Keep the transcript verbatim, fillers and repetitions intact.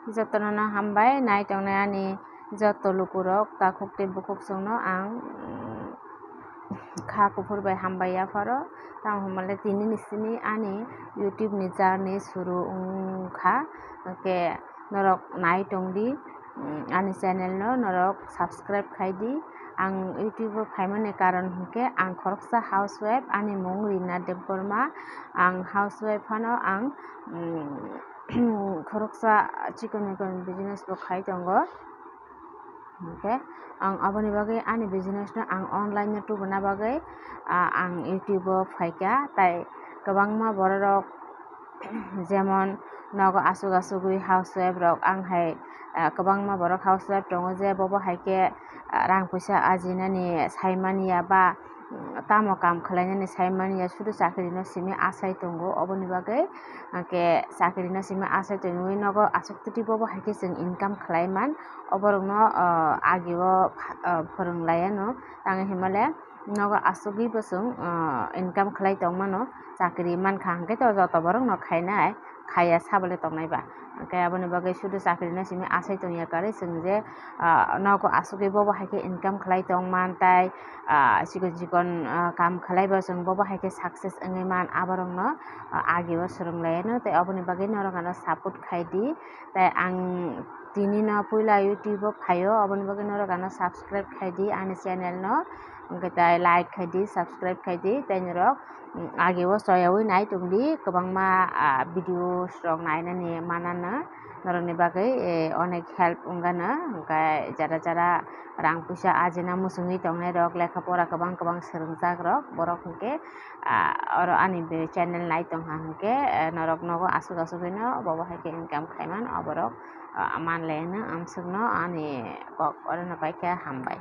Jotono no hambai, nai tongnai ani joto lukurok, takhuk tei bukhuk chwngno ang, mm, kha kuphur bai hambai yapharo. Tamo hwnbahle tini ni simi ani YouTube ni journey suru wngkha, hwnkhe norok nai tongdi, mm, ani channel no norok subscribe khaidi. Ang YouTube o phaimani karon hwnkhe ang khoroksa housewife, ani mung Rina Debbarma, ang housewife phano ang, mm, khoroksa chikon mikon business bo khai tongo. Hwnkhe ang aboni bagwi ani business no ang online no tubuna bagwi, ah, ang YouTube o phaikha, tai kwbangma bororok jemon nogo aswk aswkwi housewife rok ang hai, ah, kwbangma borok housewife tongo je bobo hai khe, ah, rang puisa ajinani saimaniya ba, mm, tamo kam khwlainani saimaniya, sudu chakri no simi asai tongo, oboni bagwi hwnkhe chakri no simi asai tongwi nogo aswk twi bobo hai khe chwng income khwlai man, oborokno, ah, agio, ah, phwrwng lai anw, tangwi hinmale nogo aswkgwi bo chwng, ah, income khwlai tongmano, chakri mankha hwnkhe to joto borokno khainai, khaiya sabole tongnai ba. Hwnkhe aboni bagwi sudu chakri no simi asai tongya kwrwi chwng je, ah, nogo aswkgwi bobo hai khe income khwlai tongman tai, ah, chikon chikon, ah, kam khwlai bo chwng bobo hai khe success wngwi man, aborokno, ah, agio swrwng lai anw, tei oboni bagwi norok ano support khaidi. Tai ang tini no puila YouTube o phaio, oboni bagwi norok ano subscribe khaidi ani channel no, hwnkhe tai like khaidi, subscribe khaidi, tei norok, mm, agio soyawi nai tongdi, kwbangma, ah, videos rok nainani manana norokni bagwi, eh, onek help wngano, hwnkhe jara jara rang puisa ajina muchungwi tongnai rok, lekha pora kwbang kwbang swrwngjak rok, borok hwnkhe, ah, oro ani be channel nai tongkha hwnkhe, eh, norok nogo aswk aswk no bobo hai khe income khaiman, oborok, ah, manlai no amswkno ani kok orono paikha, hambai.